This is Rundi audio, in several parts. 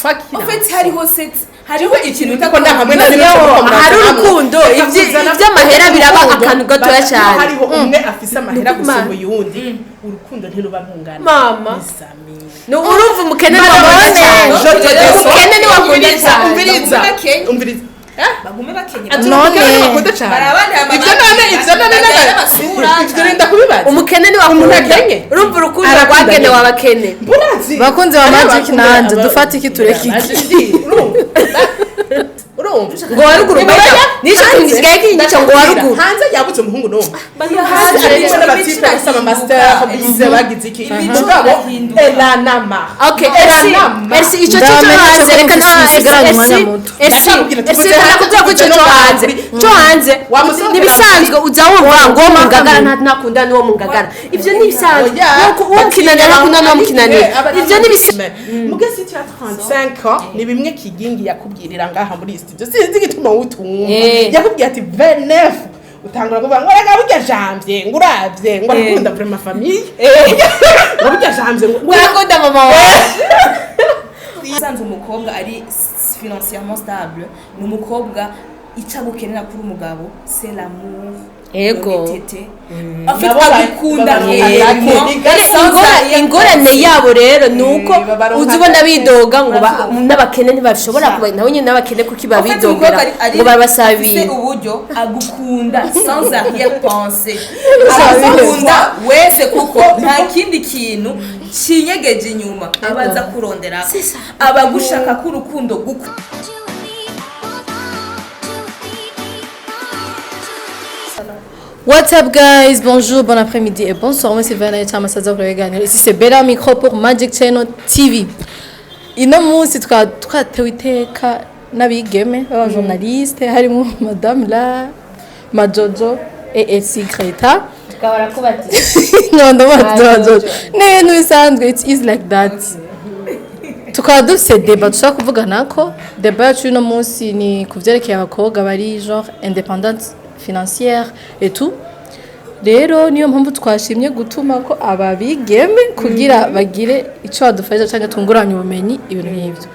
Quoi qu'il En en fait, soit. hariho cette hariho ikintu Ko nda hamwe na Noneho bino hari urukundo, ivy'amahera biraba akantu gatoya cyane. Hariho umwe afise amahera Nukuri. gusumba uyundi, urukundo ntiruba rungana. Mama. Bizami. No, urumva, umukene niwakunda cyane. Umukene niwakunda cyane. Umviriza. Bakenye. Umviriza. Bagume bakenye. Ati None. umukene niwakunda cyane. Barabana. Ibyo none, ibyo none Bagenda basura. Ibyo nenda kubibaza. Umukene niwakunda. Umuntu akenye. Urumva, urukundo Arakunda rwagenewe nyine. abakene. Burazi. Bakunzi ba Hariho Magic abakunda nanje, dufate iki, tureke iki? Urumva, urumva. Ngo waruguru mbega nico kintu gisigaye kinyica, ngo waruguru. Hanze yabuze umuhungu n'umwe. Hanze Harimo imico n'abatipe bafise ama master bize, bagize iki. Imico Mugabo irahinduka. elanama. Okay, Elsi, Elsi, ico cyo Ndabamenyesha hanze ko reka nta dusigaranye Elsi, umwanya muto. Elsi, Ndakubwira, Elsi, tuvuze reka hanze, nakubwira ko ico tuvuze cyo no hanze, hanze. cyo hanze Wamusohokera nibisanzwe, uza wumva ngo uwo mu Ngagara ntakunda n'uwo mu Ngagara. Ivyo ni ibisanzwe. Uwo mu Kinanira ntakunda n'uwo mu Kinanira. Ivyo ni ibisanzwe. Muga si tu as 35 ans, ni bimwe Kigingi yakubwirira ngaha muri iyi studio, sinzi igituma utumva. Yakubwiye ati 29 utangura kuvuga ngo reka burya janvier, ngo uravye ngo arakunda vraiment famille, ngo burya janvier ngo Urakunda mama wawe. Usanze umukobwa ari financièrement stable, ni umukobwa icyo agukenera kuri umugabo, c'est l'amour. Ego. L'honnêteté. En fait, Nabo agukunda babaronka réellement. gake. Ingorane yabo rero ni uko babaronka uza ubona gake. bidoga ngo n'abakene ntibashobora kuba nabo nyine, n'abakene kuki En fait, babidogera umukobwa ngo babasaba afise ibintu. uburyo, agukunda sans arrière-pensée, agukunda wese, kuko nta kindi kintu kinyegeje inyuma abaza kurondera, aba agushaka ko urukundo guku 2, 3, 1, 2. What's up guys, bonjour, bon après-midi et bonsoir. Moi, c'est Vanessa Chamasaza Kureganiro. Ici, c'est Bella Micro pour Magic Channel TV. Ino munsi twatewe iteka n'abigeme b'aba journaliste, harimo Madame la Majojo et Elsie Greta. Tukabara kubatiza. No, Majojo. Ni ibintu bisanzwe, it's easy like that. Tukaba dufise débat dushobora kuvugana ko débat yacu y'uno munsi ni ku vyerekeye abakobwa bari genre indépendante financière et tout. Rero niyo mpamvu twashimye gutuma ko ababigeme kugira bagire ico badufasha canke tunguranye ubumenyi, ibintu nk'ivyo.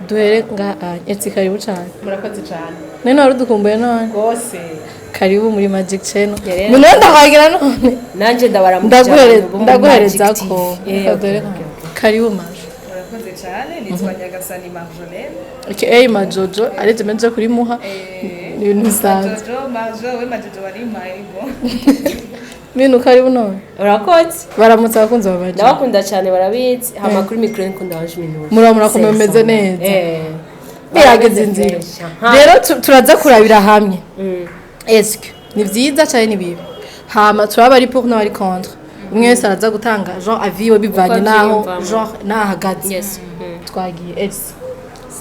Duhere nga Etsi, karibu cane. Murakoze cyane. None wari udukumbuye none? Rwose. Karibu muri Magic Channel. Rero. Muno ndakwagira none. Nanje ndabaramukije abantu bo muri Ndaguhereza Magic ko TV. Dore, karibu Majo. Murakoze cyane, nitwa Nyagasani Marjolaine. Aka Majojo, aretse menje kuri muha, ni ibintu bisanzwe. Majojo, Marjo, we Majojo warimpaye ngo. Bintu, karibu none. Urakoze. Baramutse abakunzi ba Magic. Ndabakunda cyane, barabizi. Hama kuri mikoro nikunda wanje iminwa. Murakomeye, mumeze neza? Eh. Birageze inzira. Rero turaza kurabira hamwe eske ni vyiza canke ni bibi, hama turaba ari pour n'abari contre. Umwe wese araza gutanga genre avis we bivanye Uko naho avyiyumvamo. genre nahagaze. Yes. Twagiye, Elsa.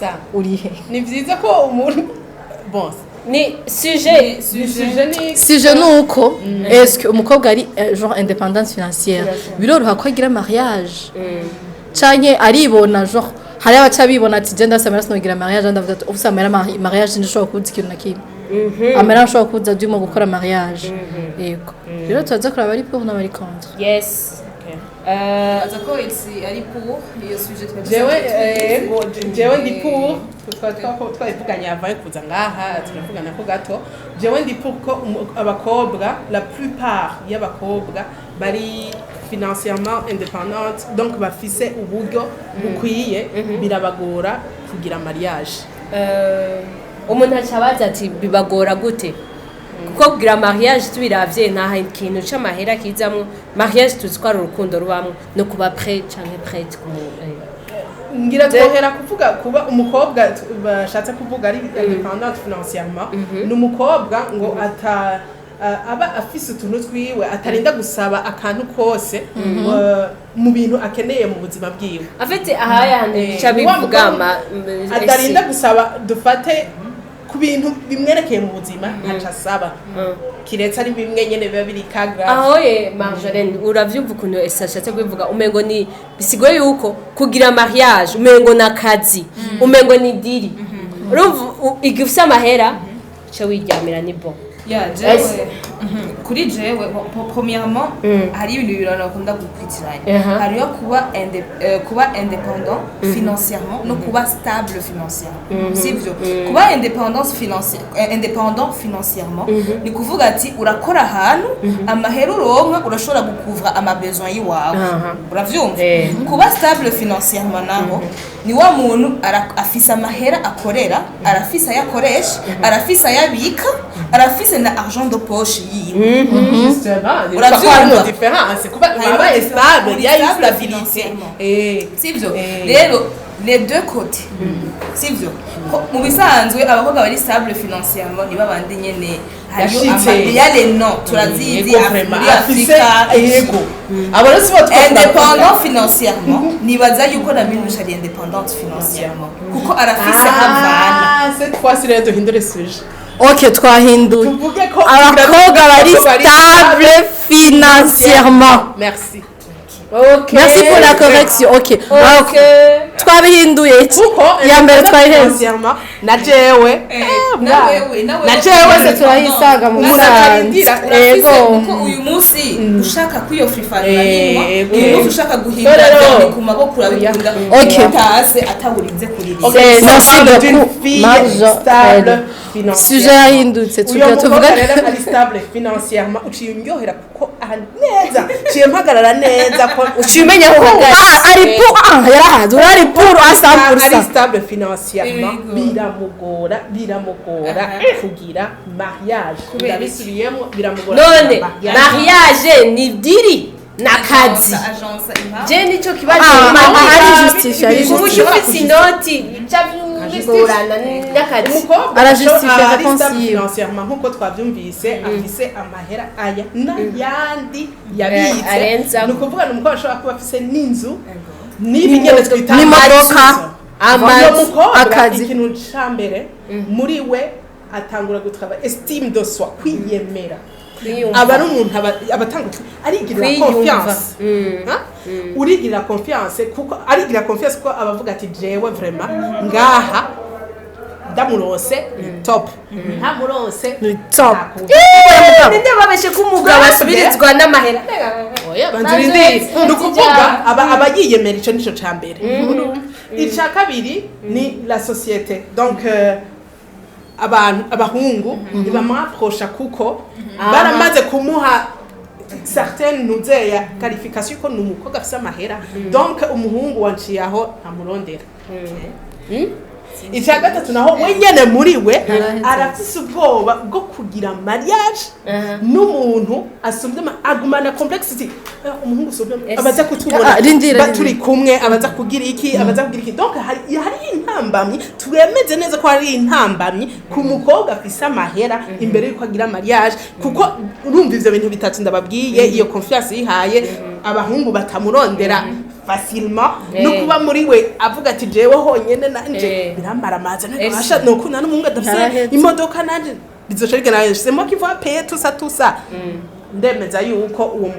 Sa urihe? Ni byiza ko umuntu, bon, Ni sujet. Sujet ni Sujet ni uko eske umukobwa ari genre indépendance financière, biroroha ko agira mariage canke aribona, genre hari abaca bibona ati je ndasaba sinogira mariage, ndavuga ati ufise amahera, mariage ndashobora kubuza ikintu na kimwe, amahera ashobora kubuza byuma gukora mariage. Yego, rero turaza kuraba ari pour n'abari contre. Yes. Aza ko Elsie ari pour iyo sujet twari Jewe dusanzwe tuzi. jewe ndi pour. Twavuganye avant kuza ngaha, turavugana ko gato. Jewe ndi pour ko abakobwa, la plupart y'abakobwa bari financièrement indépendante, donc bafise uburyo bukwiye, birabagora kugira mariage. Umuntu aca abaza ati bibagora gute? Kuko kugira mariage, tubiravye, nta kintu c'amahera kizamwo. Mariage tuzi ko ari urukundo rubamwo no kuba prêt canke prête ku Ngira twohera kuvuga kuba umukobwa bashatse kuvuga ari indépendante financièrement, ni umukobwa ngo ata aba afise utuntu twiwe, atarinda gusaba akantu kose mu bintu akeneye mu buzima bwiwe. Afite ahaya hantu bica Ni wa bivuga mukobwa ma atarinda gusaba, dufate ku bintu bimwerekeye mu buzima, ntaco asaba kiretse ari bimwe nyene biba biri kagra. Aho ye Marjolaine, uravyumva ukuntu ese ashatse kubivuga? Umengo ni bisigoye yuko kugira mariage umengo na kazi, umengo ni diri. Urumva, igihe ufise amahera uca wiryamira, ni bon. Ya, jewe Kuri jewe, bon, premièrement hari ibintu bibiri abantu bakunda gukurikiranya. Hariyo kuba indépendant financièrement no kuba stable financièrement, sivyo? Kuba indépendant financièrement ni kuvuga ati urakora ahantu, amahera uronka urashobora gukuvra ama besoin yiwawe. Uravyumva? Kuba stable financièrement naho ni wa muntu afise amahera akorera, arafise ayo akoresha, arafise ayo abika, arafise na argent de poche yiwe. Justement, Uravyumva? harimo différence kuba Harimo aba différence. stable, il y a une Stable stabilité. financièrement. Sivyo? Eh. Rero les deux côtés, sivyo? Ko mu bisanzwe abakobwa bari stable financièrement ni babandi nyene hariyo Yashitse. ya les noms turazizi. Yego, vraiment, Muri afise Afrika. Yego, abo rero sibo Indépendant financièrement, nibaza yuko na Minouche ari indépendante financièrement kuko arafise aho avana. Ah, cette fois-ci rero duhindure sujet. Ok, twahinduye. Tuvuge ko abakobwa bari stable financièrement. Merci. Ok. Merci pour la correction. Ok. Ok. Twabihinduye iki? Kuko Ya mbere twaheze. financièrement na jewe Nawe na jewe Twese turahisaga mu Umuntu musanze. atarindira. Urafise. Ego. Kuko uyu munsi ushaka kwiyofrifanira ninwa, Yego. uyu munsi ushaka guhindura Rero. cyane ku maboko urabikunda. Ok. Utase atawurinze kuririza. Ok, Merci ça parle d'une beaucoup, fille Marjo. stable financièrement. Sujet yahindutse. Uyo Tugira mukobwa tuvuga. rero ari stable financièrement, uciye undyohera kuko aha neza uciye mpagarara neza ko Uciye umenya aho uhagaze. Ah, ari pour, ah, yarahaze, uri pour à 100%. Ari stable financièrement, Yego. biramugora kugira mariage. Ndabisubiyemo, biramugora None kugira mariage. Mariage ni diri n'akazi. Agence impamvu. Je nicyo kibazo. Ah, ari justice, ari Ubu justice. ufite inoti bica bigorana n'akazi. Umukobwa Arajustifia ari réponse stable yiwe. financièrement nk'uko twabyumvise, afise amahera aya n'ayandi yabitse. Arenza. Ni ukuvuga ni umukobwa ashobora kuba afise n'inzu n'ibi nyene twita N'imodoka. Amazu. Uyo mukobwa, Akazi. ikintu ca mbere muri we atangura gutwara estime de soi, kwiyemera. Kwiyumva. Aba ari umuntu aba atanga arigirira Kwiyumva. confiance. Ha? Urigirira confiance kuko arigirira confiance kuko abavuga ati jewe vraiment ngaha ndamurose ni top, ntamurose Ni top. Ntakumva. Ninde babeshe ko umugabo asubirizwa n'amahera? Oya, banza urindire. Ni ukuvuga aba yiyemera, ico nico ca mbere. Ica kabiri ni la société, donc abantu abahungu ntibamwaprosha kuko baramaze kumuha certaine nuzeya qualification ko ni umukobwa afise amahera, donc umuhungu wanciye aho ntamurondera. Icya gatatu naho, we nyene muri we arafise ubwoba bwo kugira mariage n'umuntu asumbye agumana complexity. Umuhungu usumbye abaza kutubona Ah, rindira, ba rindira. turi kumwe, abaza kugira iki, abaza kugira iki. Donc hari intambamyi, twemeze neza ko hari intambamyi ku mukobwa afise amahera imbere yuko agira mariage, kuko urumva ivyo bintu bitatu ndababwiye: iyo confiance yihaye, abahungu batamurondera facilement, no kuba muri we avuga ati jewe honyene nanje biramara amaza ntabasha nokunda n'umuhungu adafise Ntarahetse. imodoka, nanje bizoca bigana, c'est moi qui va payer tout ça, tout ça. Ndemeza yuko uwo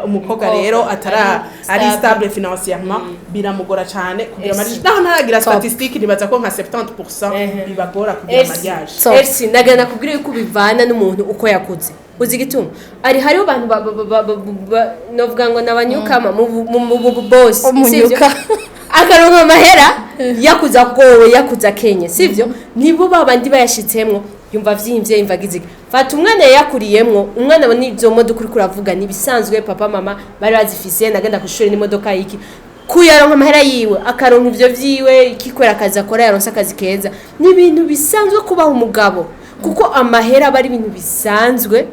umukobwa rero atara ari stable financièrement, biramugora cyane kugira mariage, naho ntaragira Top. statistique, nibaza ko nka 70% bibagora kugira mariage. So. Elsi, ndagana kubwira yuko bivana n'umuntu uko yakuze. Uzi igituma ari hariho abantu novuga ngo n'abanyukama mu boss. Umunyuka. Akaronka amahera yakuze agowe, yakuze akenye, sivyo? Nibo babandi bayashitsemwo yumva vyimvye, yumva agize iki. Fata umwana yakuriyemwo, umwana abona izo modoka uriko uravuga nibisanzwe, papa mama bari bazifise, nagenda kw'ishuri n'imodoka y'iki, kuyaronka amahera yiwe, akaronka ivyo vyiwe, ikikorera akazi akora, yaronse akazi keza, ni ibintu bisanzwe kubaha umugabo, kuko amahera aba ari ibintu bisanzwe,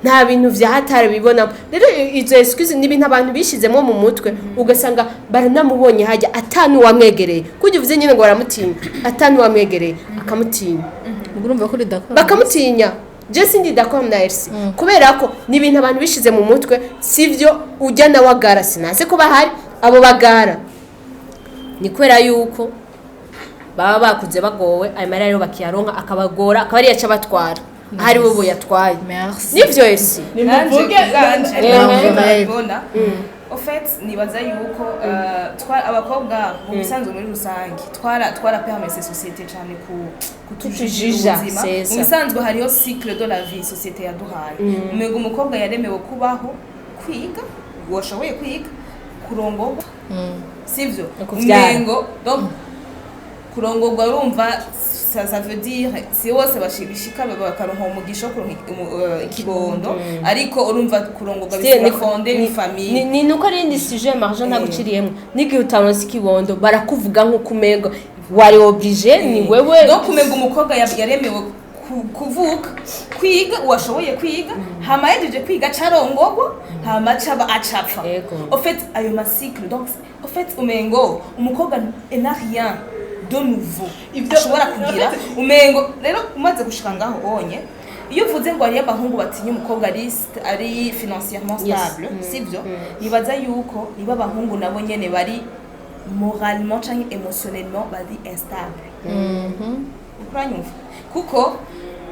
nta bintu vya hatari bibonamo. Rero izo excuse ni ibintu abantu bishizemo mu mutwe, ugasanga baranamubonye hajya atanu wamwegereye, kujya uvuze nyine ngo baramutinya, atanu wamwegereye akamutinya. Ubwo urumva ko uri d'accord? Bakamutinya. Je sindi d'accord na Elsie, kubera ko ni ibintu abantu bishize mu mutwe, sivyo? Ujya nawe agara, sinase ko bahari abo bagara, ni kubera yuko baba bakuze bagowe, ayo mahera rero bakiyaronka akabagora, akaba ariyo aca abatwara ahari bo yatwaye. Merci. Nivyo, Elsie? Nimuvuge. Nanje Eh. ndabibona. Au fait, nibaza yuko abakobwa mu bisanzwe muri rusange twara permise société cyane ku Kutujija, kutujija ubuzima. c'est ça. Mu bisanzwe hariho cycle de la vie société yaduhaye. Umengo umukobwa yaremewe kubaho, kwiga, washoboye kwiga, kurongorwa, sivyo? No kuvyara. Umengo donc kurongorwa, urumva, ça veut dire si bose bashika bakaronka umugisha wo kuronka ikibondo, ariko urumva kurongorwa Still, bisigura fonder une famille. Ni nuko ari indi sujet, Marjan, ntaguciriyemo. N'igihe utaronse ikibondo barakuvuga nk'uko umengo wari obligé, ni wewe. Donc umenga umukobwa yaremewe kuvuka, kwiga, uwashoboye kwiga, hama yahejeje kwiga acarongorwa, hama acaba acapfa. Ego. Au fait, ayo ma cycle, donc au fait umengo umukobwa n'a rien de nouveau ashobora kugira. Umengo rero umaze gushika ngaho onye, iyo uvuze ngo hariyo abahungu batinya umukobwa ari financièrement stable, sivyo? Nibaza yuko niba abahungu nabo nyene bari moralement canke émotionnellement bari instable. Uranyumva? Kuko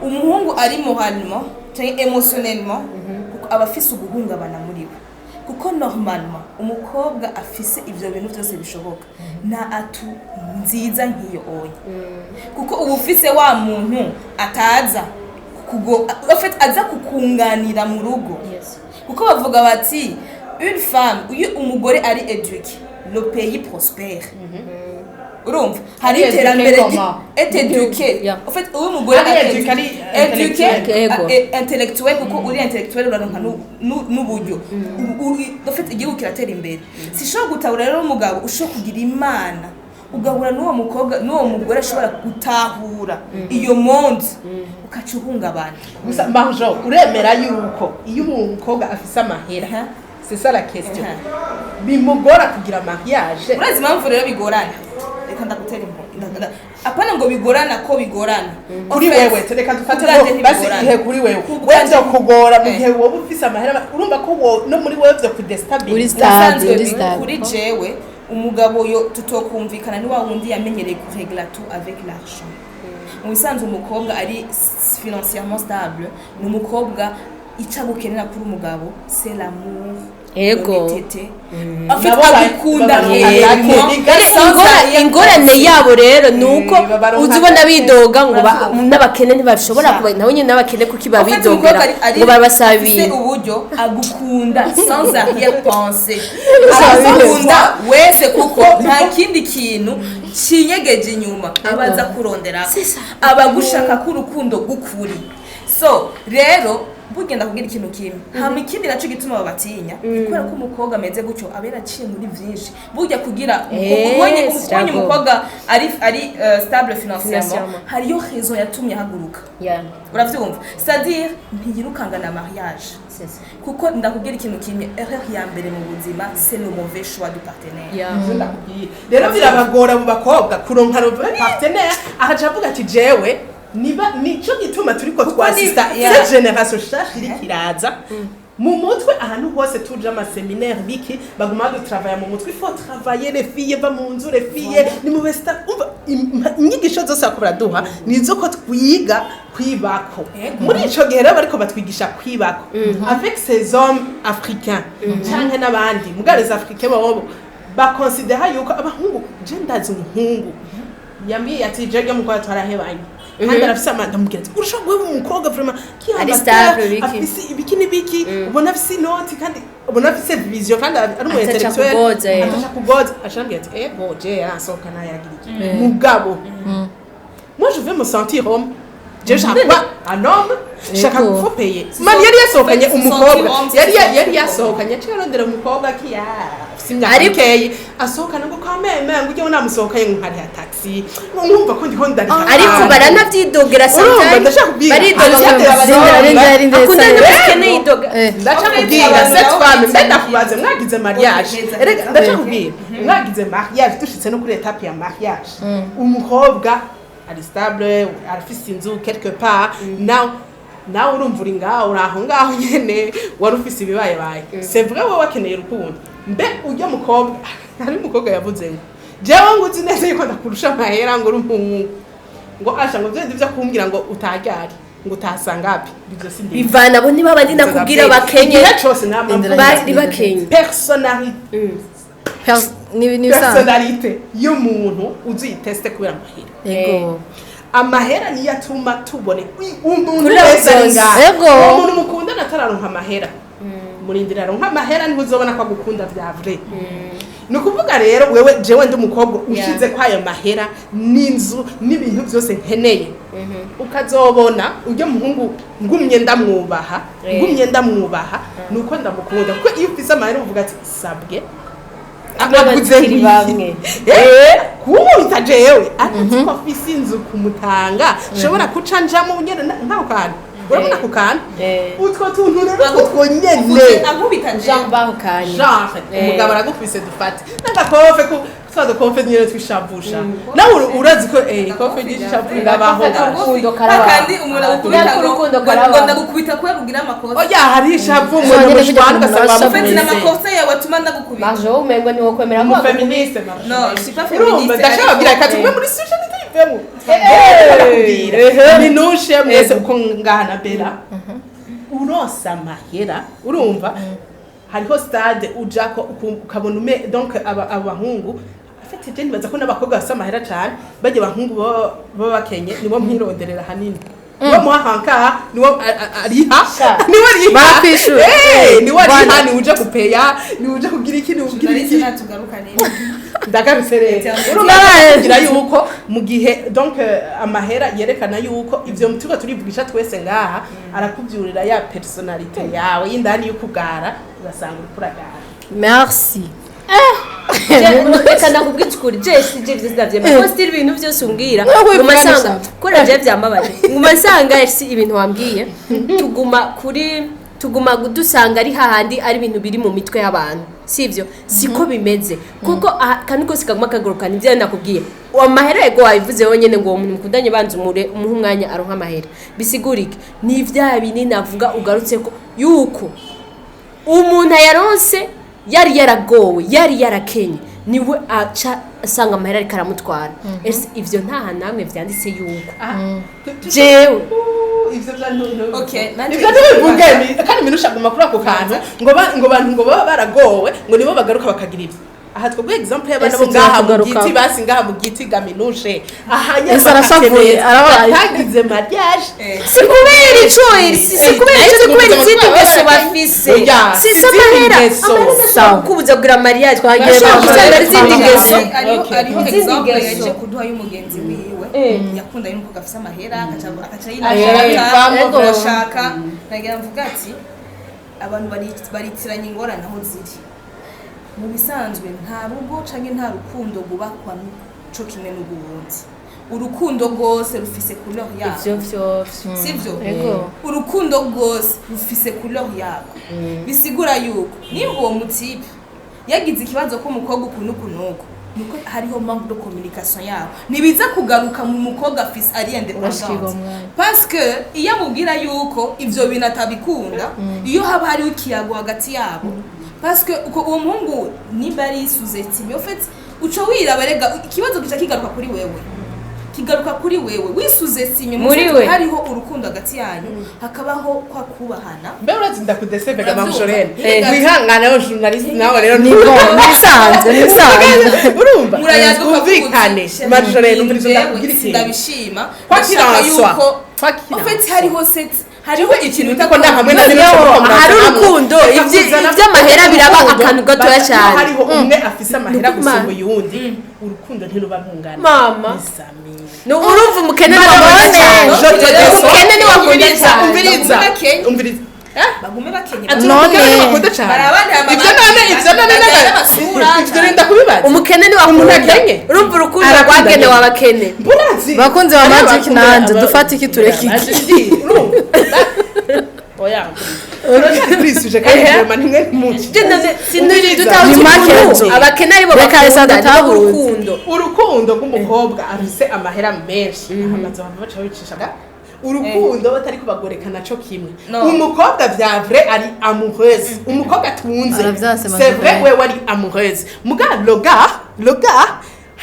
umuhungu ari moralement canke émotionnellement, kuko aba afise uguhungabana muri we, kuko normalement umukobwa afise ivyo bintu byose bishoboka nta atu nziza nk'iyo onye, kuko uba ufise wa muntu ataza kugo, en fait aza kukunganira mu rugo, kuko bavuga bati une femme, iyo umugore ari éduqué, le pays prospère. Urumva hari Ari iterambere. éduqué comment? Est éduqué. Yeah. En fait, uwo umugore Ari ari éduqué, ari éduqué, intellectuel. Ego. Intellectuel, kuko uri intellectuel uraronka n'uburyo. En fait, igihugu kiratera imbere. Sishobora gutahura rero umugabo ushobora kugira imana ugahura n'uwo mukobwa, n'uwo mugore ashobora gutahura iyo monde, ukaca uhungabana. Gusa Marjo, uremera yuko iyo umukobwa afise amahera, c'est ça la question, bimugora kugira mariage? Urazi impamvu rero bigorana? Reka ndagutera impu, apana ngo bigorana, ko bigorana. Kuri En fait, wewe, reka dufate kubwanjye ngo basi ntibigorana. ihe kuri wewe, Ku wewe bwanjye- vyokugora mu gihe wowe ufise amahera, urumva ko no muri wewe vyo Uri kudestabiliza. stable, Ubusanzwe uri stable. kuri jewe, umugabo yo tutokumvikana ni wa wundi yamenyereye kurégla tout avec l'argent. Mu bisanzwe umukobwa ari financièrement stable ni umukobwa ico agukenera kuri umugabo, c'est l'amour, Ego. l'honnêteté. En fait, Nabo agukunda babaronka réellement. Ingorane yabo rero ni uko babaronka uzi ubona bidoga ngo Uravyumva? n'abakene ntibashobora kuba nabo nyine, n'abakene kuki En fait, babidogera umukobwa ngo babasaba afise ibintu. uburyo agukunda sans arrière-pensée, agukunda wese, kuko nta kindi kintu cinyegeje inyuma abaza kurondera, abagushaka ko urukundo rw'ukuri. So rero bugenda kubwira ikintu kimwe, hama ikindi naco gituma babatinya, kubera ko umukobwa ameze gutyo aba yaraciye muri vyinshi. Burya kugira ubonye struggle. umukobwa ari stable financièrement, Financièrement. hariyo raison yatumye ahaguruka. Uravyumva? C'est-à-dire ntiyirukanga na mariage, C'est ça. kuko ndakubwira ikintu kimwe, erreur ya mbere mu buzima, c'est le mauvais choix du partenaire. Ivyo ndakubwiye rero birabagora mu bakobwa kuronka le vrai partenaire, akaca avuga ati jewe niba nico gituma turiko twasista cette génération shasha iriko iraza mu mutwe. Ahantu hose tuje, ama séminaire biki, baguma badutravaya mu mutwe: il faut travailler les filles, va mu nzu, les filles ni mu besta. Umva, inyigisho zose bariko baraduha nizo ko twiga kwibako. Muri ico gihe rero bariko batwigisha kwibako avec ces hommes africains canke n'abandi, mugabo les africains bobo bakonsidera yuko abahungu, je ndazi umuhungu yambwiye ati jege mukobwa twarahebanye kandi arafise amanda, ndamubwira ati urashobora guheba umukobwa vraiment qui Ari amateur, stable, biki. afise ibiki n'ibiki, ubona afise inoti kandi ubona afise vision kandi ari umu Ataca intellectuel, kugoza, eh. ataca kugoza. Acambwira ati ego je yaransohokana yagira iki, mugabo moi je veux me sentir homme, je shaka kuba un homme, shaka Ego. faut payer. Man yari yasohokanye Se umukobwa sentir homme, yari se sentir yari homme. yasohokanye, aciye arondera umukobwa kiya afise imyaka mikeyi asohokana, ngo kwa meme ngo ujye namusohokanye ngo nkariha taxi, ngo nkumva ko ndiho ndariha. Ariko baranabyidogera Urumva, sometimes. ndashaka kubwira Baridoga. Rinda, rinda, Akunda rinda. n'ubukene yidoga. Ndaca kubwira Abantu cette nabo femme, mbe bicaye. ndakubaze, mwagize mariage, Heza, erega heza. ndaca kubwira, mwagize mariage, dushitse no kuri étape ya mariage, umukobwa ari stable, arafise inzu quelque part, nawe nawe urumva uri ngaho, uri aho ngaho nyene wari ufise ibibayebaye, c'est vrai wowe wakeneye urukundo. Mbe ujya mukobwa, hari umukobwa yavuze ngo jewe ngo uzi neza yuko ndakurusha amahera, ngo uri umuhungu, ngo asha ngo vyende vyo kumbwira ngo utaryari. Ngo utasangapi, ibyo si ndimo. Bivana abo niba abandi nakubwira bakenye. Igihe cose nama Indira. Bari bakenye. Personnalité. Ni ibisanzwe. Personnalité y'umuntu uzuyiteste kubera amahera. Amahera niyo atuma tubone umuntu Kuri wese ari byose. ngaha. Uwo muntu mukundana atararonka amahera, murindira aronka amahera, niho uzobona ko agukunda vya vrai. Ni ukuvuga rero wewe, jewe ndi umukobwa, ushize ko ayo mahera n'inzu n'ibintu byose nkeneye, ukazobona ujya muhungu ngumye ndamwubaha, ngumye ndamwubaha, nuko ndamukunda, kuko iyo ufise amahera uvuga ati sabwe aguze. Tukiri bamwe. Kuwita jewe arazi ko afise inzu kumutanga shobora kuca njamo nyene nkaho kantu, urabona ako kantu, utwo tuntu rero utwo nyene. Ankubita Jean jewe. bahukanye. Genre umugabo aragufise, dufate n'agakofe ku twa dukofe nyene twishavusha, nawe urazi ko ikofe ry'ishavu rirabaho. Urukundo karabaho. Kandi umuntu agukubita Ariko urukundo ngo karabaho. ngo ndagukubita kubera ugira amakosa. Oya, hari ishavu Ushobora umuntu nyene mushwana kujya ugasanga kumurasha. Ufite wamukubise. n'amakosa yawe atuma ndagukubita. Marjo, umengo ni wokwemera ko Umufeministe. No, je suis pas Urumva féministe. ndashaka kubwira, reka tugume muri sujet ntituyivemo. Minushe mwese uko ngaha na Bera uronsa amahera, urumva hariho stade ujako ukabona ume donc abahungu afite, je nibaza ko n'abakobwa bafise amahera cane bajya abahungu baba bakenye, nibo mwironderera hanini, niwo muha niwo ariha, niwo ariha. Bakwishura. Niwo ariha. Bana. Niwe uja gupeya, niwe uja kugira iki, niwe ugira Journaliste iki. natugaruka neza. Ndagarutse rero, urumva kugira yuko mu gihe donc amahera yerekana yuko ivyo turiko turivugisha twese ngaha, arakuvyurira ya personnalité yawe y'indani y'ukugara, ugasanga uriko uragara. Merci. Reka ndakubwira ukuri, je si je vyose ndavyemera ko still ibintu byose umbwira No, nguma wivuga nsanga nishaka. kora je vyambabaje, nguma nsanga si ibintu wambwiye, tuguma kuri tuguma dusanga ari hahandi ari ibintu biri mu mitwe y'abantu, sivyo? Siko bimeze, kuko akantu kose kaguma kagaruka nivyo nakubwiye. Amahera, yego, wabivuze wonyene ngo uwo muntu mukundanye banza umure umuhe umwanya aronka amahera, bisigura iki? Ni vya binini avuga ugarutse ko yuko umuntu ayaronse yari yaragowe, yari yarakenye, niwe aca asanga amahera ariko aramutwara. Ese ivyo nta hantu namwe vyanditse yuko jewe Ivyo vya Okay, nanje ivyo ntibivuge kandi minusha guma kuri ako kantu ngo bantu ngo baba baragowe ngo nibo bagaruka bakagira ivyo. Aha twebwe exemple y'abana bo Ese ngaha mu turatugaruka. giti, basi ngaha mu giti gaminushe aha nyene. Ese arashavuye, arabaye. Batagize mariage. Si kubera ico, si kubera ico, ni kubera izindi ngeso bafise. Oya, si si si amahera. izindi ngeso. Amahera adashobora Sawa. kukubuza kugira mariage. Twagiye Ashobora kwa gusanga ari izindi Twagiye. ngeso. Hariho Okay. hariho Izindi example ngeso. yaje kuduha y'umugenzi wiwe yakunda y'umukobwa afise amahera, akaca Ayibivamo. yinashaka arashaka. Nagira mvuga ati abantu baritiranya ingorane aho ziri. Mu bisanzwe nta rugo canke nta rukundo rwubakwa co kimwe n'ugundi. Urukundo rwose rufise couleur yarwo. Ivyo vyovyo. Sivyo? Ego. Urukundo rwose rufise couleur yarwo, bisigura yuko nimba uwo mutipe yagize ikibazo ko umukobwa uku n'uku n'uku, nuko hariho manque de communication yabo, ntibiza kugaruka mu mukobwa afise ari Urashikirwa indépendante, umwanya. parce que iyo amubwira yuko ivyo bintu atabikunda, iyo haba hariho ikiyago hagati yabo, parce que uko uwo muhungu nimba ari sous-estimé, en fait uco wiraba rega ikibazo kica kigaruka kuri wewe, kigaruka kuri wewe wisous-estimé. Muri we. Hariho urukundo hagati yanyu, hakabaho kwa kubahana. Mbe urazi ndakudesevega. Uravyumva? Mamshorene, Eh. wihangane aho journaliste nawe rero. Ni bon, nibisanzwe, nibisanzwe. Urumva Murayaga. twumvikane, Marjolaine, umviriza, ndakubwira ikintu. Ndabishima. Kwa Ndashaka kiranswa. yuko Kwa kiranswa. en fait hariho set, hariho ikintu Ko ndahamwe na Yo, hari urukundo, ivy'amahera biraba akantu gatoya cyane. Hariho umwe afise amahera Nukuma. gusumba uyundi, urukundo ntiruba rungana. Mama. Ni No, urumva umukene niwakunda cyane. Umukene niwakunda cyane. Umviriza. Bagume bakenye. Umviriza. Bagume bakenye. Ati None. umukene niwakunda cyane. Barabana. Ivyo none, ivyo none Bagenda basura. ivyo nenda kubibaza. Umukene niwakunda. Umuntu akenye. Urumva urukundo Arakunda rwagenewe nyene. abakene. Mburazi. Bakunzi ba Hariho Magic abakunda nanje, dufate iki tureke iki? Urumva? Oya. Turacyari kuri sujet kandi vraiment nimwe muci. Ni make. Abakene aribo Reka esa bakunda nibo dutahuze. urukundo. Urukundo rw'umukobwa afise amahera menshi, amazu bava baca babicisha urukundo batari kubagoreka naco kimwe. No. Umukobwa vya vrai ari amoureuse, umukobwa atunze, Aravyanse. c'est vrai, Majorelle. wewe ari amoureuse, muga le gars, le gars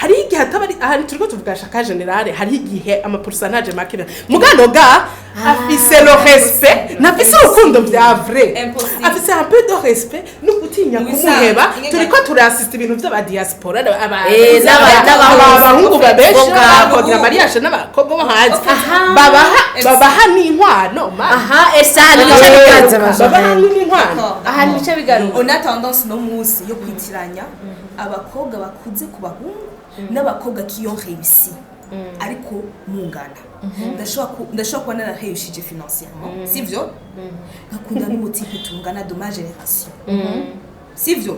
Hari igihe ataba ari ahari, turiko tuvuga shaka général, hari igihe ama pourcentage make mugano ga afise le respect, nafise urukundo vya vrai. Impossible. Afise un peu de respect no gutinya Mu kumuheba. bisanzwe. Turiko turasista ibintu vy'aba diaspora, n'abahungu. abahungu babesha Ubwabo. bakogira mariage n'abakobwa bo hanze, Aha. babaha n'inkwano ma. Aha, esa ahantu bica bigaruka. Babaha n'inkwano. Ahantu bica bigaruka. On a tendance no munsi yo kwitiranya abakobwa bakuze ku bahungu n'abakobwa qui ont réussi, ariko mungana. Ndashobora kuba narareyushije financièrement, sivyo, nkakunda n'umu type tungana de ma génération, sivyo,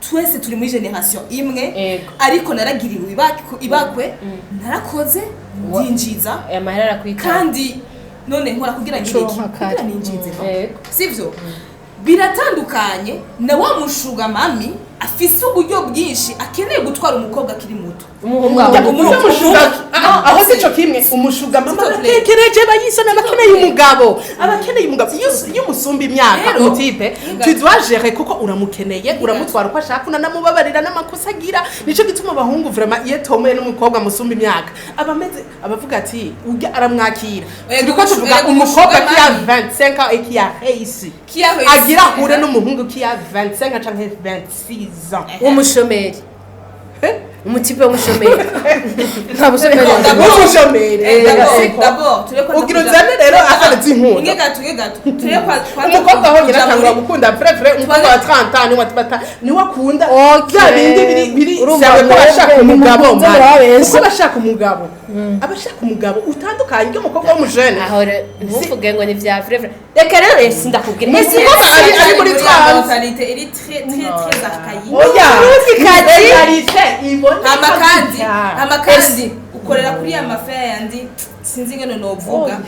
twese turi muri génération imwe. Ariko naragiriwe ibakwe, narakoze, ndinjiza. Aya mahera arakwita. Kandi none nkora kugira ngire iki? Uconka kare. Kugira ninjize, no? Sivyo, biratandukanye na wa mu sugar mummy afise uburyo bwinshi akeneye gutwara umukobwa akiri muto. Umuhungu wawe. Umu sugar, aho si cyo kimwe. Umu sugar mama S'il te plaît. aratekereje, bayisona, abakeneye umugabo, abakeneye umugabo. Iyo umusumba imyaka, Rero, umu type Inga. tu dois gérer kuko uramukeneye, uramutwara uko ashaka, unanamubabarira n'amakosa agira. Nico gituma abahungu vraiment iyo tomoye n'umukobwa musumba imyaka, aba ameze abavuga ati urya aramwakira. Ego, Turiko tuvuga ego, umukobwa umu sugar qui a mummy. 25 ans et qui a réussi Qui a réussi. agira ahure n'umuhungu qui a 25 canke 26 ans. W'umushomeri, umu type w'umushomeri. Nta bushomeri. W'umushomeri. D'abord tureko Ugira uzane rero afana z'inkunda. Inge gato, inge gato, tureko Umukobwa honyine atangura gukunda vrai vrai, umukobwa wa 30 ans niwe atubata, niwe akunda bya bindi biri Urumva byawe ko bashaka mwebwe umugabo nimukunze man. murababesha. Kuko bashaka umugabo, abashaka umugabo utandukanye n'umukobwa w'umujene. Aho rero ntuvuge ngo ni vya vrai vrai. Reka rero esi ndakubwira esi. Umukobwa ari muri trente. Mentalité iri très très très archaïque. Oya. Kazi. Réalité iboneka. Hama kandi ukorera kuri ya mafaya yandi, sinzi ingene novuga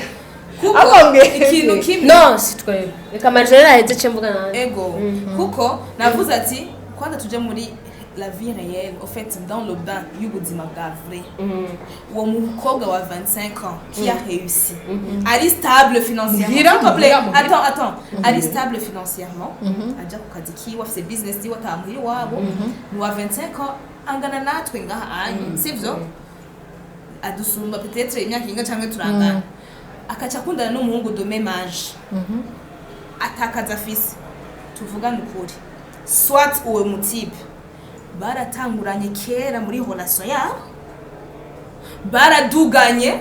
kuko Ako ikintu kimwe. No, si twebwe, reka Marjorie aheze ce mvuga nanjye. Ego, kuko navuze ati kwanza tuje muri la vie réelle, au fait dans le bain y'ubuzima bwa vrai. Uwo mukobwa wa 25 ans qui a réussi, ari stable financièrement, Muhira, s'il te plaît. muhira, muhira. Attends, attends, ari stable financièrement, aja ku kazi kiwe, afise business yiwe, atamuhira iwabo, ni wa 25 ans, angana natwe ngaha anyu, sivyo, adusumba peut-être imyaka inga canke turangana, akaca akundana n'umuhungu de même âge, atakaza afise. Tuvugane ukuri, soit uwo mu type baratanguranye kera muri relation yabo, baraduganye,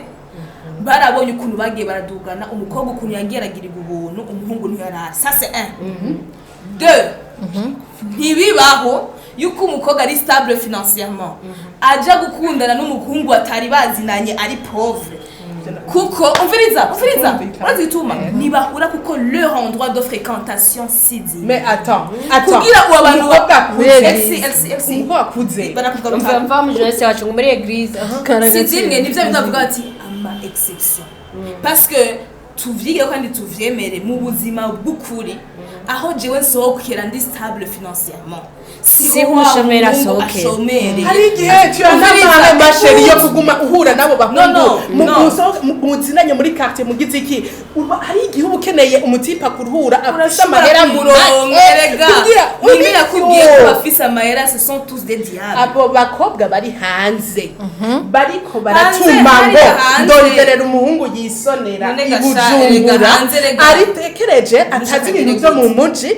barabonye ukuntu bagiye baradugana, umukobwa ukuntu yagiye aragirirwa ubuntu, umuhungu ntiyarara. Ça c'est un. Deux, ntibibaho yuko umukobwa ari stable financièrement aja gukundana n'umuhungu atari bazinanye ari pauvre, kuko umviriza, umviriza. Kumvikana. Urazi igituma ntibahura? Kuko leur endroit de fréquentation si zimwe. Mais attends, attends. Kugira uwo abantu Umukobwa akuze, LC, LC, LC. umukobwa akuze Barakugaruka. Mva mu jeunesse wacu ngo muri église, aha. Si zimwe, nivyo bidavuga ati ama exception, parce que tuvyige kandi tuvyemere mu buzima bw'ukuri, aho jewe nsohokera ndi stable financièrement, Siho umushomeri wa muhungu asohokera. ashomereye. Hari igihe tuyana ma chérie yo kuguma uhura n'abo bahungu. No, no, no. Muzinanye muri quartier, mugize iki. Hari igihe uba ukeneye umu type akuruhura afise Urashobora amahera kumuronka erega. Kugira Ninde yakubwiye ko uriyo. bafise amahera? Ce sont tous des diables. Abo bakobwa bari hanze bariko baratuma Hanze, ngo hariya hanze. ndonderera umuhungu yisonera None i gasha, Bujumbura, erega hanze, erega. aritekereje, atazi ibintu byo mu muji,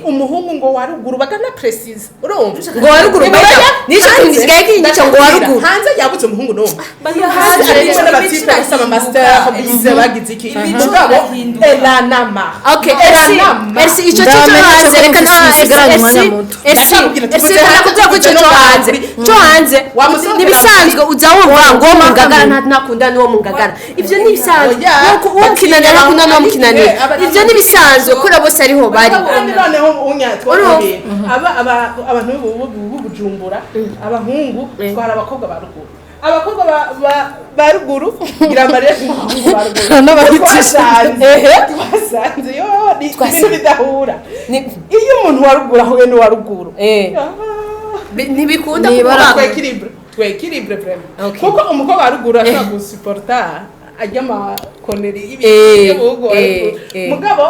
umuhungu ngo wa ruguru bagana précise, urumva? Ngo wa ruguru. Oya, Bajya nico hanze, kintu gisigaye kinyica ngo wa ruguru. Hanze yabuze umuhungu n'umwe. Hanze Hanze imico n'aba type bafise ama master bize bagize iki. Imico Mugabo irahinduka. elanama. Okay, Elsi, Elsi, ico cyo hanze reka nta Dusigaranye Elsi, umwanya muto. Elsi, Ndakubwira, Elsi, tuvuze hanze, nakubwira ko ico tuvuze cyo no hanze, cyo hanze Wamusohokera nibisanzwe. Uza wumva ngo uwo mu Ngagara ntakunda n'uwo mu Ngagara, ivyo ni ibisanzwe. Oya. Nuko uwo mu Kinanira ntakunda n'uwo mu Kinanira, ivyo ni ibisanzwe kuri bose ariho bari. Kandi noneho unyatwa Urumva? aba abantu b'Ubujumbura, abahungu twara abakobwa ba ruguru, abakobwa ba ruguru ngira amarira y'abahungu ba ruguru. N'abahitisha. Twasanze yo ni ibintu bidahura. Ni- Iyo umuntu wa ruguru ahuye n'uwa ruguru, Ntibikunda Nibara- kuba twéquilibre, twéquilibre vraiment. Okay. Kuko umukobwa wa ruguru ashobora gusuporta ajya amakoneri y'ibintu y'ubuhungu wa ruguru. Mugabo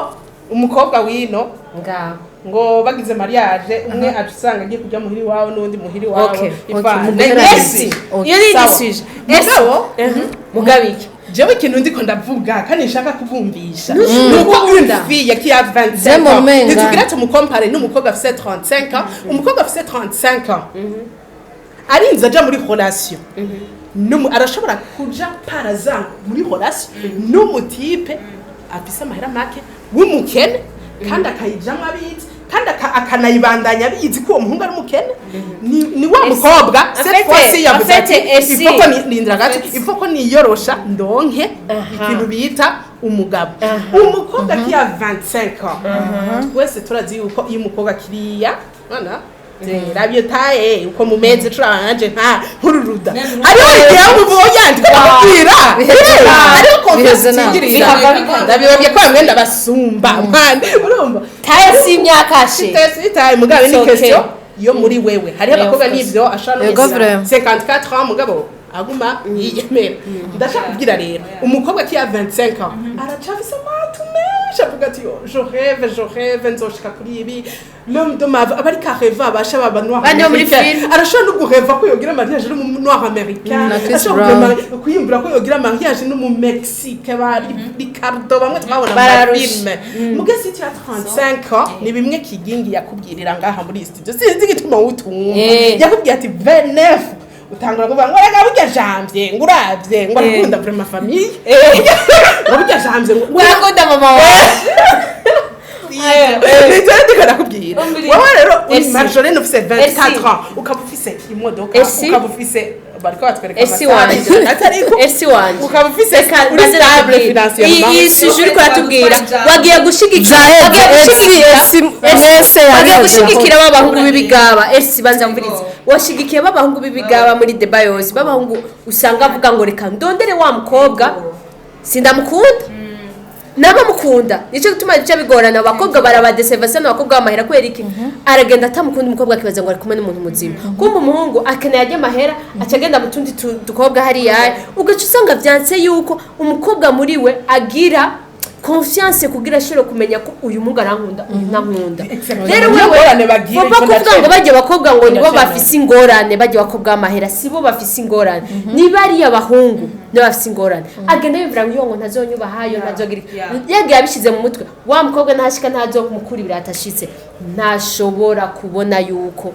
umukobwa wino ngaho. Ngo bagize mariage, umwe aca usanga agiye kujya muhiri iwabo n'undi muhiri iwabo. Okay. Ivana. Mugereranye. Esi, Okay. iyo ni Sawa. indi sujet. Mugabo, Mugabo iki? Jewe ikintu ndiko ndavuga kandi nshaka kubumvisha nuko une fille qui a 25 J'aime ans, umenga. ntitugira tumukompare n'umukobwa afise 35 ans. Umukobwa afise 35 ans arinze aja muri relation arashobora kuja par exemple muri relation n'umu type afise amahera make w'umukene, kandi akayijamwo abizi, kandi akanayibandanya abizi ko uwo muhungu ari umukene. Ni wa mukobwa cette fois-ci yavuze en fait, ati esi. il faut ko nindira gato, il faut ko niyorosha ndonke ikintu bita umugabo. Umukobwa qui a 25 ans, twese turazi yuko iyo umukobwa kiriya nana rabyo taye uko mumeze turabanje nta nkururuda, hariho igihe umuboya ndiko ndakubwira, hariho confiance Biheze nabi. tingirira. Ndabibabwiye ko bamwe ndabasumba mwana, urumva? Taye si imyaka she. Itaye mugabo ni It's okay. question yo muri wewe. Hariho Yeah, abakobwa of course. n'ivyo ashobora no Yego, kugira vraiment. 54 ans, mugabo aguma yiyemera. Ndashaka kubwira rero, umukobwa qui a 25 ans aracafise amatu menshi, avuga ati: "Oh, je rêve, je rêve, nzoshika kuri ibi, l'homme de ma vie", aba ariko areva abasha baba noir Bandi bo muri américain. film. Arashobora no guheva ko yogira mariage n'umu noir américain, Na Chris arashobora Brown. kwiyumvira ko yogira mariage n'umu Mexique ba Ricardo bamwe twabona mu Bararusha. filme. Muga si tu as 35 ans, ni bimwe Kigingi yakubwirira ngaha muri iyi studio, sinzi igituma wutumva. Yakubwiye ati 29 utangura kuvuga ngo rega burya janvier, ngo uravye ngo arakunda vraiment famille, ngo burya janvier ngo Urakunda mama wawe. Nivyo ndiko ndakubwira. Wowe rero uri Esi. Marjolaine, ufise 24 Esi. ans, ukaba ufise imodoka, Esi. ukaba ufise, bariko batwereka Esi amasaha, wanje. atariko Esi wanje. ukaba ufise, Reka uri mbanze stable ndakubwire. financièrement. Iyi sujet uriko uratubwira, wagiye gushigikira, Zaheze, wagiye Esi, gushigikira Esi, mwese wagiye yabiheze. gushigikira b'abahungu b'ibigaba. Esi, banza mvurize. Washigikiye b'abahungu b'ibigaba muri débat yose, b'abahungu usanga avuga ngo reka ndondere wa mukobwa, sindamukunda nabamukunda. Nicyo gituma bica bigorana, abakobwa barabadeseva sana, abakobwa b'amahera. Kubera iki? Aragenda atamukunda umukobwa, akibaza ngo ari kumwe n'umuntu muzima, kumva umuhungu akeneye ajya amahera, aca agenda mu tundi dukobwa hariya, ugaca usanga byanse yuko umukobwa muri we agira confiance kugira ashobore kumenya ko uyu muhungu arankunda, uyu ntankunda. Rero Niyo wewe ngorane bagira, vuba icyo kuvuga ngo ndacemera. bajya abakobwa ngo nibo Ndacemera. bafise ingorane, bajya abakobwa b'amahera sibo bafise ingorane, niba ari abahungu nibo bafise ingorane. Agenda yumvira ngo iyo ngo ntazonyubaha, yo ntazogira iki. Yagiye abishyize mu mutwe, wa mukobwa ntashika, ntazomukura ibirato ashitse, ntashobora kubona yuko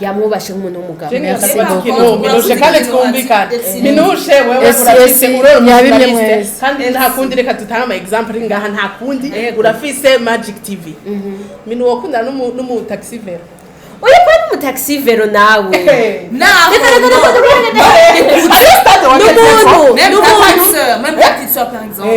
yamwubashe nk'umuntu w'umugabo. Merci Ikintu Minushe, kandi twumvikane, Minushe, wewe Esi, urafise esi, urora yabimye umujournaliste, mwese. kandi nta kundi, reka dutange ama exemple ngaha, nta kundi, urafise Magic TV. Minu, wokundana n'umu taxi vélo? Oya, kuba n'umu taxi vélo nawe. Naho Reka, reka, reka, reka, reka. Hariyo stade wagezeko. N'umuntu. Même ta N'umuntu. petite sœur, même ta petite sœur par exemple.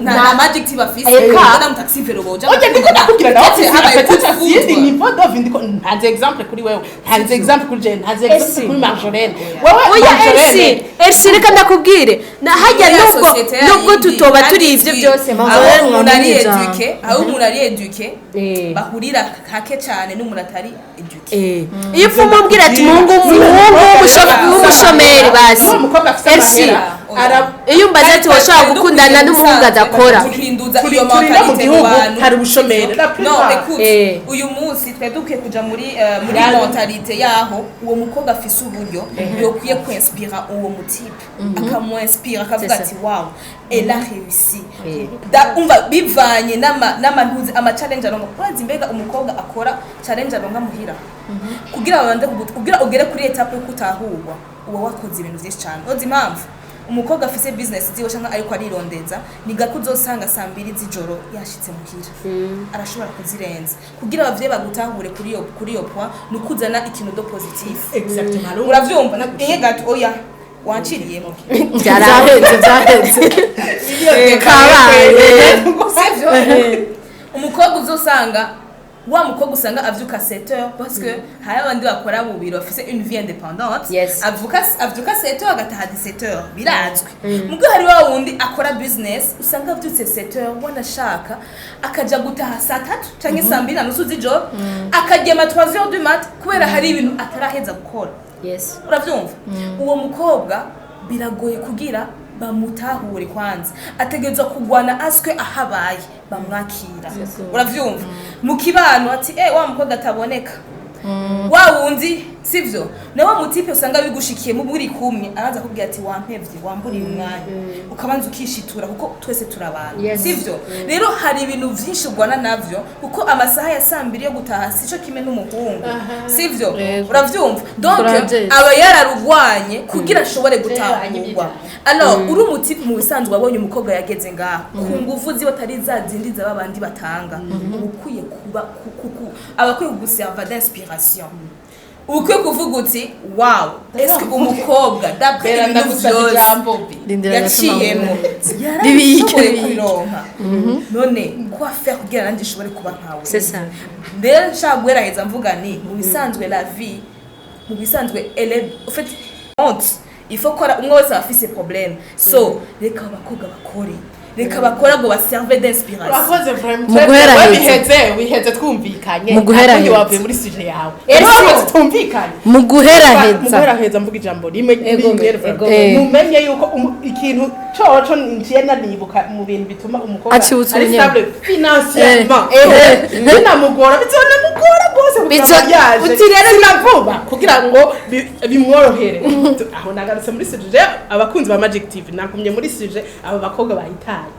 Nta Magic TV afise, Eka. nta mu taxi vélo boja. Oya, ndiko ndakubwira nawe Peut-être habaye coup de ufise iyindi foudre. niveau de vie. Ndiko ntanze exemple kuri wewe, ntanze exemple kuri Jane, ntanze exemple Esi. kuri Marjolaine. Wewe Oya, Marjolaine, Elsi, Elsi, reka ndakubwire, na hajya Muri ya nubwo société nubwo yindi, tutoba turi kandi ivyo twi- byose. aho umuntu ari Ijambo. éduqué, aho umuntu ari éduqué bahurira hake cyane n'umuntu atari éduqué. Iyo upfa umubwira ati umuhungu w'umushomeri basi. N'uwo mukobwa afise Elsi, amahera iyo umbaze ati washobora gukundana n'umuhungu adakora? Guhinduza Turi iyo turi no mu mentalité mu gihugu bantu. hari ubushomeri. La No, plupart. écoute, uyu munsi twari dukwiye kuja muri mentalité yaho uwo mukobwa afise uburyo yokwiye kwinspira uwo mu type, akamuinspira, akavuga C'est ça. ati: "Wow, elle a réussi." Umva, bivanye n'amantuzi, ama challenge aronka. Urazi mbega umukobwa akora challenge aronka muhira kugira babanze kugira ugere kuri étape yo kutahurwa, uba wakoze ibintu byinshi cyane. Uzi impamvu? Umukobwa afise business ziwe cyangwa ariko arirondeza, ni gako uzosanga saa 2 z'ijoro yashitse muhira, arashobora kuzirenza. Kugira abavyeyi bagutahure kuri iyo point, ni ukuzana ikintu de positif. Exactement. Uravyumva? Inye gato, oya, wanciriyemo. Byahetse, byahetse. Kabaye. Sivyo? Umukobwa uzosanga, wa mukobwa usanga avyuka 7 heures, parce que hari abandi bakora mu biro bafise une vie indépendante, avyuka 7 heures agataha 17 heures, birazwi. Mugo hari wa wundi akora business, usanga avyutse 7 heures wanashaka akaja gutaha saa 3 canke saa 2:30 z'ijoro, akagema 3 heures du mat kubera hari ibintu ataraheza gukora. Uravyumva? Uwo mukobwa Biragoye kugira bamutahure. Kwanza ategerezwa kugwana aswe ahabaye bamwakira, uravyumva, mu kibano ati wa mukobwa ataboneka, wa wundi, sivyo? Na wa mutipe usanga bigushikiye mu muri kumwe, araza kubwira ati wampevye, wamburiye umwanya, ukabanza ukishitura, kuko twese turabana. Sivyo? Rero hari ibintu vyinshi ugwana navyo, kuko amasaha ya 2:00 yo gutaha sico kimwe n'umuhungu, sivyo? Yego. Uravyumva? Donc Turavyezi. aba yararugwanye kugira ashobore gutahurwa. Alors uri umutipe, mu bisanzwe wabonye umukobwa yageze ngaho ku nguvu ziwe, atari za zindi z'aba bandi batanga, uba ukwiye kuba aba akwiye kuguserva d'inspiration, uba ukwiye kuvuga uti wow, est-ce que umukobwa d'après Bera, ibintu ndagusaba vyose ijambo. Rindira. yaciyemo, Ribike, yarashoboye ribike. kubironka, none quoi faire kugira nanjye nshobore kuba nkawe? C'est ça. Rero nshaka guheraheza mvuga ni mu bisanzwe la vie, mu bisanzwe elle est en fait honte, il faut ko umwe wese aba afise problème. So reka abakobwa bakore, reka bakora ngo baserve d'inspiration. Urakoze vraiment. Mu guheraheza. Wiheze, wiheze, twumvikanye. Mu guheraheza. Akundi wavuye muri sujet yawe. Ese- Urakoze, twumvikanye. Mu Mu guheraheza, guheraheza mvuga ijambo rimwe Ego, rimwe vraiment. ego. Mumenye yuko ikintu coco nciye nanibuka mu bintu bituma umukobwa Acibutsa ari ubunyene. stable financièrement, binamugora, bizonamugora rwose kugira mariage Uti rero sinavuba kugira ngo bimworohere. Aho nagarutse muri sujet, abakunzi ba Magic TV, nagumye muri sujet aba bakobwa bahitaye.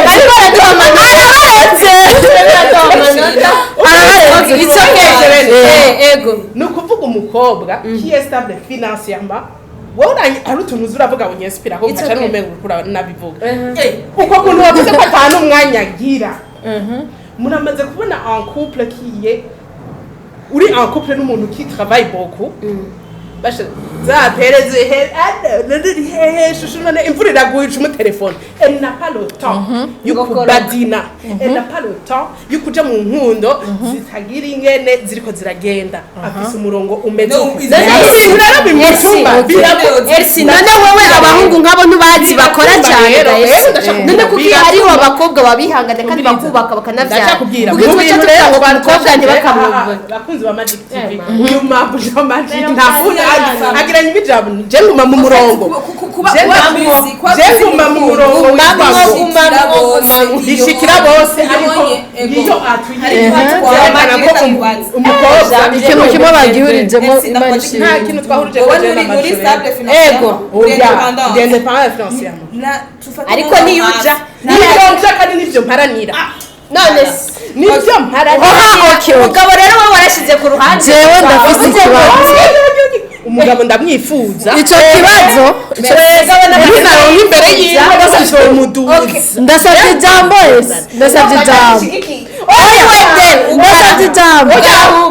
Bari baraduha amanota. Arabarenze. It's okay. Ego. Ni ukuvuga umukobwa qui est stable financièrement, wowe hari utuntu uzi uravuga ngo nyesipira ko It's nkaca okay. n'umengo uriko uranabivuga, uko kuntu wavuze ko ata n'umwanya agira. Muramaze kubona un couple qui est uri en couple n'umuntu qui travaille beaucoup, basha za pereze he hehe shushu, none imvura iraguye, uca umutelefone, elle n'a pas le temps yo kubadina, elle n'a pas le temps yo kuja mu nkundo zitagira ingene ziriko ziragenda, afise umurongo umeze No, uko. ibintu rero bimutuma Elsi, none wewe abahungu nk'abo ntubazi bakora cyane Rero, ga rero Elsi. ndashaka None kuko kubwira- hariho abakobwa babihangana kandi bakubaka bakanabyara, ndacakubwira kuko mu tuba bintu tuvuga rero ngo umukobwa ntibakamwumve. Bakunzi ba Magic TV, uyu mpamvu wa Magic ntavuga agiranye ibijambo, je nguma mu murongo. Kuba Je kuba kuba je nguma mu murongo witwa ngo ishikira bose, ariko iyo atuye byerekana ko umukobwa Ikintu kimwe bagihurijemo, Imana nta ishimwe. kintu twahurije. Wowe uri stable financièrement? Ego. Uri Oya, indépendant? ndi indépendant financièrement. Na tufate Ariko nko niyuja. Nibyo nshaka, ni nibyo mparanira, None se nibyo mparanira. Aha, okay, okay. Umugabo rero wowe warashyize ku ruhande. Jewe ndafise ikibazo. Umugabo ndamwifuza. Ico kibazo Ninaronka imbere yiwe bazomuduza. Ndasabye ijambo ese, ndasabye ijambo, ndasabye ijambo.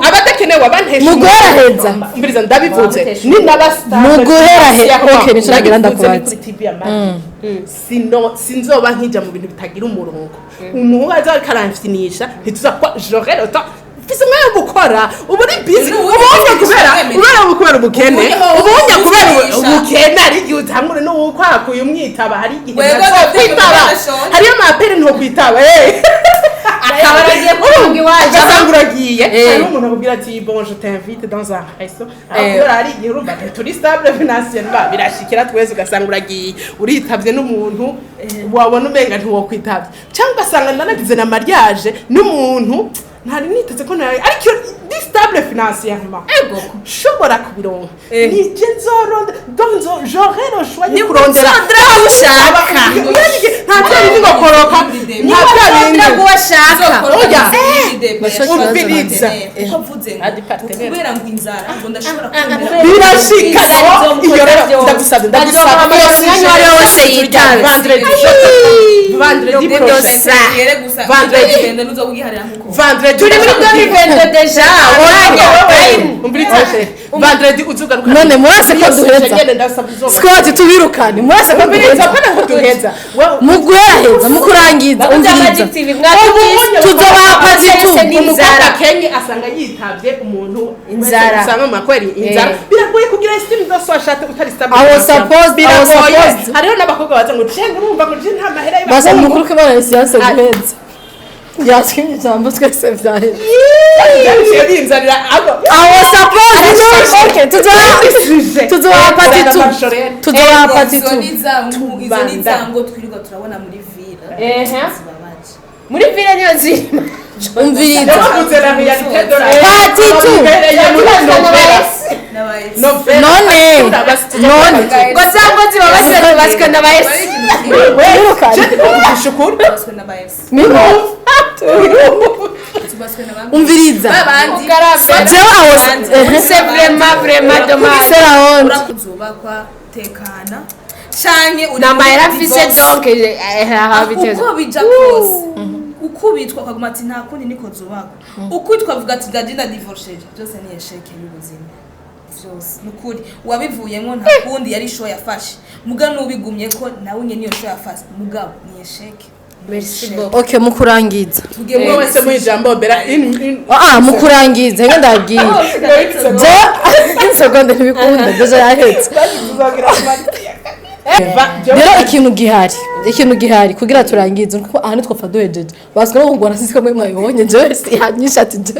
Abadakenewe abantesha. Mu guheraheza. Mbiriza, ndabivuze, ni n'abastar. Mu okay, nico nagira ndakubaza. Kuri TV ya Magic, sino sinzoba nkija mu bintu bitagira umurongo. Umuhungu aza ariko aramfinisha, ntituza kwa j'aurai le temps, mfise umwanya wo gukora, ubu ni busy. Ubonye kubera ubukene, ubonye kubera ubukene, hari igihe utangure n'uwukwakuye umwitaba, hari igihe Wego, ntazokwitaba. ndavyo. Hariyo amapere ntokwitaba, Akaba aragiye kutunga iwacu. Ugasanga uragiye, hariho umuntu akubwira ati bon, je t'invite dans un resto. Kubera hari igihe urumva turi stable financièrement, birashikira twese, ugasanga uragiye uritavye n'umuntu wabona umenga ntiwokwitavye, cyangwa ugasanga nanagize na mariage n'umuntu ntari niteze ko nari, ariko ndi stable financièrement. Ego. Nshobora kubironka, nije nzoronda, donc j'aurai le choix yo Kurondera kurondera aho ushaka. Nta bya bindi ngo koroka, nta bya bindi. Kurondera uwo ashaka. Oya. Umviriza uko mvuze ngo Adi partenaire. kubera ngo inzara, ngo ndashobora kwemera. Birashika. Inzara izomukoza Iyo rero byose. ndagusabye, ndagusabye. Azohamagara umwanya uwo ari wo wose yitabe. Vendredi prochain. Gusa Vendredi. ugenda nuzowiharira nkuko Vendredi. Turi muri 2022 déjà, umwanya time. Umviriza, vendredi uzugaruka. None murase ko duheza? Nyene ndasabye uzogaruka. Scott, tubirukane, murase ko Umviriza, duheza? pana ko duheza. Mu guheraheza, mu kurangiza, Bakunzi ba umviriza. Magic TV, mwatubwiye. Tuzobaha pazitu. Umukobwa kenye asanga yitavye umuntu Inzara. usanga mu makweri inzara. Biragoye kugira estime de soi ashate utari stable. I was supposed- I was Biragoye. supposed- Hariho n'abakobwa baza ngo je urumva ngo je nta mahera Basa y'abahungu. mukuru ko imana siyanse guheza. Yatwimye ijambo twese vyaheze. Byaciye binzanira abo. Aho suppose, okay, tuzoba part 2, tuzoba part Izo 2. ni za izo ni za ngo twirirwa turabona muri ville. Ehe. Zibabaje. Muri ville niyo zirima. Umviriza. Bavuze la réalité de la Part 2. Bibereye muri novela. N'aba ex. Novela. None none Ngo cyangwa zibabaze tubaswe n'aba ex. Bari ikintu kimwe. Wirukane. Kuvugisha ukuri. Tubaswe n'aba ex. Mino. Tubaswe n'aba. Umviriza. Babandi. Jewe aho C'est vraiment vraiment dommage. C'est la honte. Urakuzubakwa tekana canke uri Na mahera muri mfise divorce. donc aha biteze. Uko bija kose, ukubitwa ukaguma ati nta kundi niko zubakwa, ukwitwa avuga ati ndaje ndadivorceje, byose ni échec y'ubuzima vyose. Nukuri uwabivuyemo nta kundi, yari choix yafashe. Muga n'ubigumye ko nawe nyene niyo choix yafashe, mugabo ni échec. Merci beaucoup. Okay, mu kurangiza. Tugiye Umwe wese mu ijambo bera in Ah, mu kurangiza ngo ndabwiye je insegonde ntibikunda, déjà yahetse. Rero ikintu gihari kugira turangize, kuko aha ntitwapfa duhejeje baswe no kugwana, sinzi ko mwe mwabibonye, jewe yanyishe ati je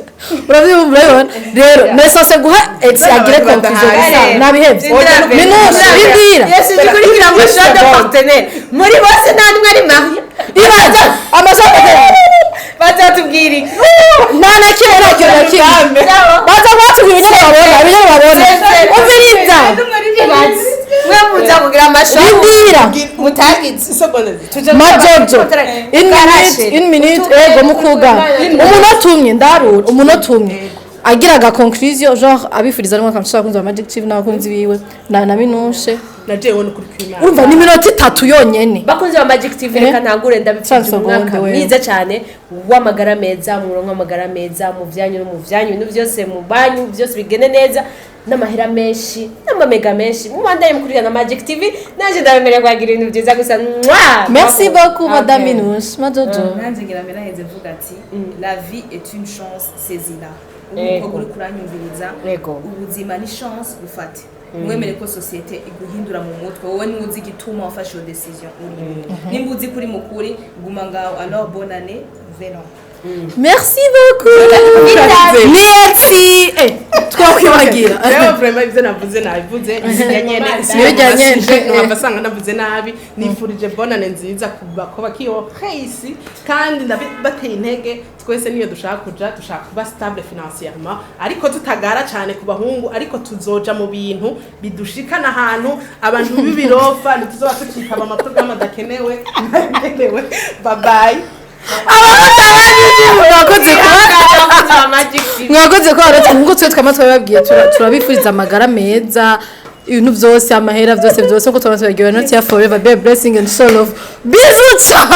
urabyumva, urabibona. Rero nesose guha ex agire conclusion gusa nabihevye. Minushe, rindira. Yesu, ndikurikira ngo choix de partenaire muri bose nta n'umwe ari marié. Ibaza amashaka. Bazatubwira iki? Nta na kimwe, nta kintu na kimwe baza kubatubwira. Ibinyene babona, ibinyene babona, umviriza. Mwe muza kugira amashuri Rindira. mutagize. Isegonda zitatu. Majojo, une minute, une minute. Ego, mukuga umunota umwe, ndarura umunota umwe agira aga conclusion, genre abifuriza n'umwaka mushya abakunzi ba Magic TV n'abakunzi biwe na Minushe. Na jewe ni ukuri kw'Imana. Urumva ni iminota 3 yonyene. Bakunzi ba Magic TV, reka ntangure ndabipfuje Chance umwaka seconde, wewe. mwiza cyane w'amagara meza, muronke amagara meza mu byanyu no mu byanyu, ibintu byose mu banyu byose bigende neza, n'amahera menshi n'amamega menshi. Mubandanye mukurikirana Magic TV, naje ndabemerera kwagira ibintu byiza gusa. Mwah! Merci beaucoup, madame Okay. Minushe. Majojo. Nanjye ngira mbere mvuga ati la vie est une chance, saisis-la. Yego. Umukobwa uri kuranyumviriza, Yego. ubuzima ni chance, bufate. Mwemere ko société iguhindura mu mutwe. Wowe ntuzi igituma wafashe iyo décision uri. Nimba uzi kuri mukuri, guma ngaho. Alors, bonne année veno. Merci beaucoup. Merci. Twakwibagira. Rero vraiment ibyo navuze nabivuze, sijya nyene. Sijya nyene. Nkaba asanga navuze nabi. Nifurije bonane nziza ku bakoba kiyo heyisi, kandi ndabateye intege twese. Niyo dushaka kuja, dushaka kuba stable financièrement, ariko tutagara cyane ku bahungu, ariko tuzoja mu bintu bidushikana ahantu abantu b'ibirofa, ntituzoba tukitaba amaprogrammes adakenewe ntakenewe. Bye bye. Mwakoze kuba Abakunzi ba Magic TV. Mwakoze ko waretse nkuko twe twama twababwiye, turabifuriza amagara meza, ibintu byose, amahera, byose byose, nkuko twama tubabwiye. Not here forever, be a blessing and show love. Bisous, ciao.